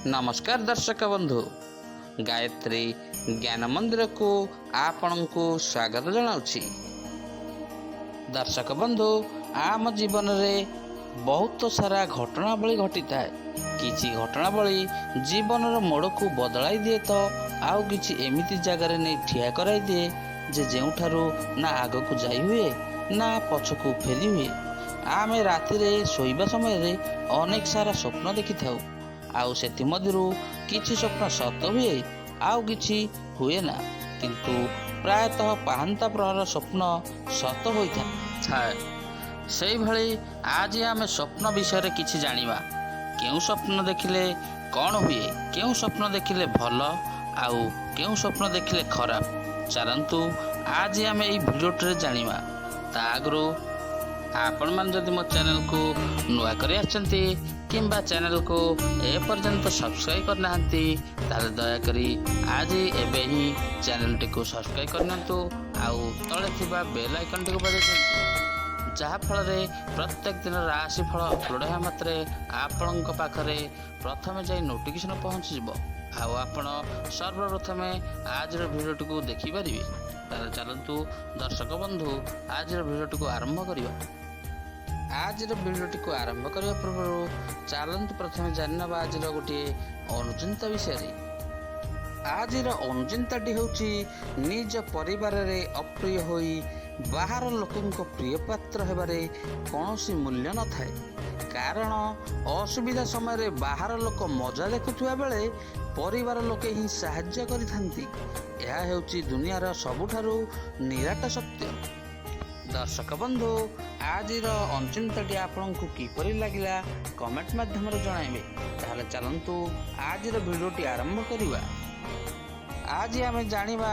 ନମସ୍କାର ଦର୍ଶକ ବନ୍ଧୁ, ଗାୟତ୍ରୀ ଜ୍ଞାନ ମନ୍ଦିରକୁ ଆପଣଙ୍କୁ ସ୍ୱାଗତ ଜଣାଉଛି। ଦର୍ଶକ ବନ୍ଧୁ, ଆମ ଜୀବନରେ ବହୁତ ସାରା ଘଟଣାବଳୀ ଘଟିଥାଏ। କିଛି ଘଟଣାବଳୀ ଜୀବନର ମୋଡ଼କୁ ବଦଳାଇ ଦିଏ ତ ଆଉ କିଛି ଏମିତି ଜାଗାରେ ନେଇ ଠିଆ କରାଇ ଦିଏ ଯେ ଯେଉଁଠାରୁ ନା ଆଗକୁ ଯାଇ ହୁଏ ନା ପଛକୁ ଫେରି ହୁଏ। ଆମେ ରାତିରେ ଶୋଇବା ସମୟରେ ଅନେକ ସାରା ସ୍ୱପ୍ନ ଦେଖିଥାଉ, ଆଉ ସେଥିମଧ୍ୟରୁ କିଛି ସ୍ୱପ୍ନ ସତ ହୁଏ, ଆଉ କିଛି ହୁଏ ନା। କିନ୍ତୁ ପ୍ରାୟତଃ ପାହାନ୍ତା ପ୍ରହର ସ୍ୱପ୍ନ ସତ ହୋଇଥାଏ। ସେଇଭଳି ଆଜି ଆମେ ସ୍ୱପ୍ନ ବିଷୟରେ କିଛି ଜାଣିବା। କେଉଁ ସ୍ୱପ୍ନ ଦେଖିଲେ କ'ଣ ହୁଏ, କେଉଁ ସ୍ୱପ୍ନ ଦେଖିଲେ ଭଲ ଆଉ କେଉଁ ସ୍ୱପ୍ନ ଦେଖିଲେ ଖରାପ, ଚାଲନ୍ତୁ ଆଜି ଆମେ ଏଇ ଭିଡ଼ିଓଟିରେ ଜାଣିବା। ତା ଆଗରୁ ଆପଣମାନେ ଯଦି ମୋ ଚ୍ୟାନେଲକୁ ନୂଆ କରି ଆସିଛନ୍ତି କିମ୍ବା ଚ୍ୟାନେଲକୁ ଏପର୍ଯ୍ୟନ୍ତ ସବସ୍କ୍ରାଇବ୍ କରିନାହାନ୍ତି, ତାହେଲେ ଦୟାକରି ଆଜି ଏବେ ହିଁ ଚ୍ୟାନେଲଟିକୁ ସବସ୍କ୍ରାଇବ୍ କରିନିଅନ୍ତୁ ଆଉ ତଳେ ଥିବା ବେଲ୍ ଆଇକନ୍ଟିକୁ ବଜାଇ ଦିଅନ୍ତୁ, ଯାହାଫଳରେ ପ୍ରତ୍ୟେକ ଦିନ ରାଶି ଫଳ ଅପଲୋଡ଼ ହେବା ମାତ୍ରେ ଆପଣଙ୍କ ପାଖରେ ପ୍ରଥମେ ଯାଇ ନୋଟିଫିକେସନ୍ ପହଞ୍ଚିଯିବ ଆଉ ଆପଣ ସର୍ବପ୍ରଥମେ ଆଜିର ଭିଡ଼ିଓଟିକୁ ଦେଖିପାରିବେ। ତାହେଲେ ଚାଲନ୍ତୁ ଦର୍ଶକ ବନ୍ଧୁ, ଆଜିର ଭିଡ଼ିଓଟିକୁ ଆରମ୍ଭ କରିବା। ଆଜିର ଭିଡ଼ିଓଟିକୁ ଆରମ୍ଭ କରିବା ପୂର୍ବରୁ ଚାଲନ୍ତୁ ପ୍ରଥମେ ଜାଣିନେବା ଆଜିର ଗୋଟିଏ ଅନୁଚିନ୍ତା ବିଷୟରେ। ଆଜିର ଅନୁଚିନ୍ତାଟି ହେଉଛି, ନିଜ ପରିବାରରେ ଅପ୍ରିୟ ହୋଇ ବାହାର ଲୋକଙ୍କ ପ୍ରିୟ ପାତ୍ର ହେବାରେ କୌଣସି ମୂଲ୍ୟ ନଥାଏ। କାରଣ ଅସୁବିଧା ସମୟରେ ବାହାର ଲୋକ ମଜା ଦେଖୁଥିବା ବେଳେ ପରିବାର ଲୋକେ ହିଁ ସାହାଯ୍ୟ କରିଥାନ୍ତି। ଏହା ହେଉଛି ଦୁନିଆର ସବୁଠାରୁ ନିରାଟ ସତ୍ୟ। ଦର୍ଶକ ବନ୍ଧୁ, ଆଜିର ଅନୁଚିନ୍ତାଟି ଆପଣଙ୍କୁ କିପରି ଲାଗିଲା, କମେଣ୍ଟ ମାଧ୍ୟମରେ ଜଣାଇବେ। ତାହେଲେ ଚାଲନ୍ତୁ ଆଜିର ଭିଡ଼ିଓଟି ଆରମ୍ଭ କରିବା। ଆଜି ଆମେ ଜାଣିବା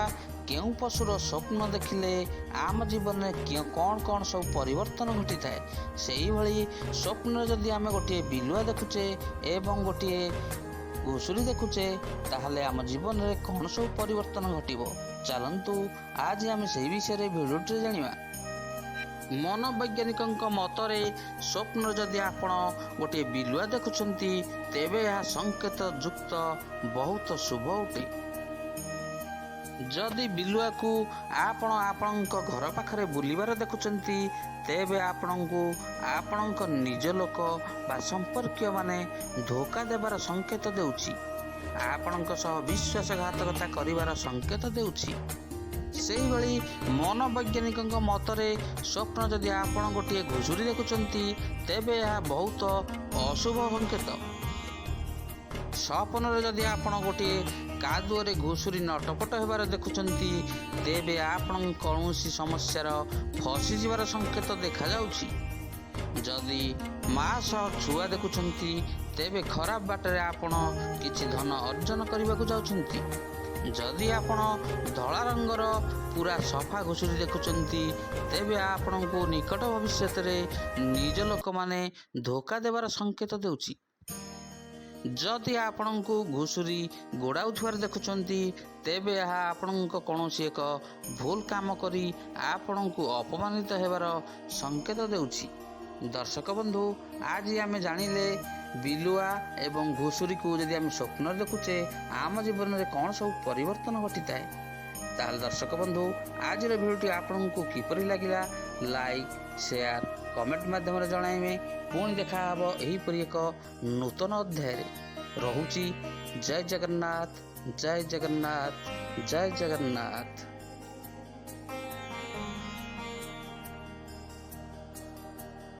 କେଉଁ ପଶୁର ସ୍ୱପ୍ନ ଦେଖିଲେ ଆମ ଜୀବନରେ କେଉଁ କ'ଣ କ'ଣ ସବୁ ପରିବର୍ତ୍ତନ ଘଟିଥାଏ। ସେଇଭଳି ସ୍ୱପ୍ନରେ ଯଦି ଆମେ ଗୋଟିଏ ବିଲୁଆ ଦେଖୁଛେ ଏବଂ ଗୋଟିଏ ଘୁଷୁରୀ ଦେଖୁଛେ, ତାହେଲେ ଆମ ଜୀବନରେ କ'ଣ ସବୁ ପରିବର୍ତ୍ତନ ଘଟିବ, ଚାଲନ୍ତୁ ଆଜି ଆମେ ସେହି ବିଷୟରେ ଭିଡ଼ିଓଟିରେ ଜାଣିବା। ମନୋବୈଜ୍ଞାନିକଙ୍କ ମତରେ ସ୍ୱପ୍ନରେ ଯଦି ଆପଣ ଗୋଟିଏ ବିଲୁଆ ଦେଖୁଛନ୍ତି, ତେବେ ଏହା ସଂକେତ ଯୁକ୍ତ ବହୁତ ଶୁଭ ଅଟେ। ଯଦି ବିଲୁଆକୁ ଆପଣ ଆପଣଙ୍କ ଘର ପାଖରେ ବୁଲିବାର ଦେଖୁଛନ୍ତି, ତେବେ ଆପଣଙ୍କୁ ଆପଣଙ୍କ ନିଜ ଲୋକ ବା ସମ୍ପର୍କୀୟମାନେ ଧୋକା ଦେବାର ସଂକେତ ଦେଉଛି। ଆପଣଙ୍କ ସହ ବିଶ୍ୱାସଘାତକତା କରିବାର ସଂକେତ ଦେଉଛି। ସେଇଭଳି ମନୋବୈଜ୍ଞାନିକଙ୍କ ମତରେ ସ୍ୱପ୍ନ ଯଦି ଆପଣ ଗୋଟିଏ ଘୁଷୁରୀ ଦେଖୁଛନ୍ତି, ତେବେ ଏହା ବହୁତ ଅଶୁଭ ସଂକେତ। ସପନରେ ଯଦି ଆପଣ ଗୋଟିଏ କାଦୁଅରେ ଘୁଷୁରୀ ନଟପଟ ହେବାର ଦେଖୁଛନ୍ତି, ତେବେ ଆପଣଙ୍କ କୌଣସି ସମସ୍ୟାର ଫସିଯିବାର ସଂକେତ ଦେଖାଯାଉଛି। ଯଦି ମା ସହ ଛୁଆ ଦେଖୁଛନ୍ତି, ତେବେ ଖରାପ ବାଟରେ ଆପଣ କିଛି ଧନ ଅର୍ଜନ କରିବାକୁ ଯାଉଛନ୍ତି। ଯଦି ଆପଣ ଧଳା ରଙ୍ଗର ପୁରା ସଫା ଘୁଷୁରୀ ଦେଖୁଛନ୍ତି, ତେବେ ଆପଣଙ୍କୁ ନିକଟ ଭବିଷ୍ୟତରେ ନିଜ ଲୋକମାନେ ଧୋକା ଦେବାର ସଂକେତ ଦେଉଛି। ଯଦି ଆପଣଙ୍କୁ ଘୁଷୁରୀ ଗୋଡ଼ାଉଥିବାର ଦେଖୁଛନ୍ତି, ତେବେ ଏହା ଆପଣଙ୍କ କୌଣସି ଏକ ଭୁଲ କାମ କରି ଆପଣଙ୍କୁ ଅପମାନିତ ହେବାର ସଂକେତ ଦେଉଛି। ଦର୍ଶକ ବନ୍ଧୁ, ଆଜି ଆମେ ଜାଣିଲେ ବିଲୁଆ ଏବଂ ଘୁଷୁରୀକୁ ଯଦି ଆମେ ସ୍ୱପ୍ନରେ ଦେଖୁଛେ, ଆମ ଜୀବନରେ କ'ଣ ସବୁ ପରିବର୍ତ୍ତନ ଘଟିଥାଏ। ତାହେଲେ ଦର୍ଶକ ବନ୍ଧୁ, ଆଜିର ଭିଡ଼ିଓଟି ଆପଣଙ୍କୁ କିପରି ଲାଗିଲା, ଲାଇକ୍, ସେୟାର, କମେଣ୍ଟ ମାଧ୍ୟମରେ ଜଣାଇବେ। ପୁଣି ଦେଖାହେବ ଏହିପରି ଏକ ନୂତନ ଅଧ୍ୟାୟରେ। ରହୁଛି। ଜୟ ଜଗନ୍ନାଥ, ଜୟ ଜଗନ୍ନାଥ, ଜୟ ଜଗନ୍ନାଥ।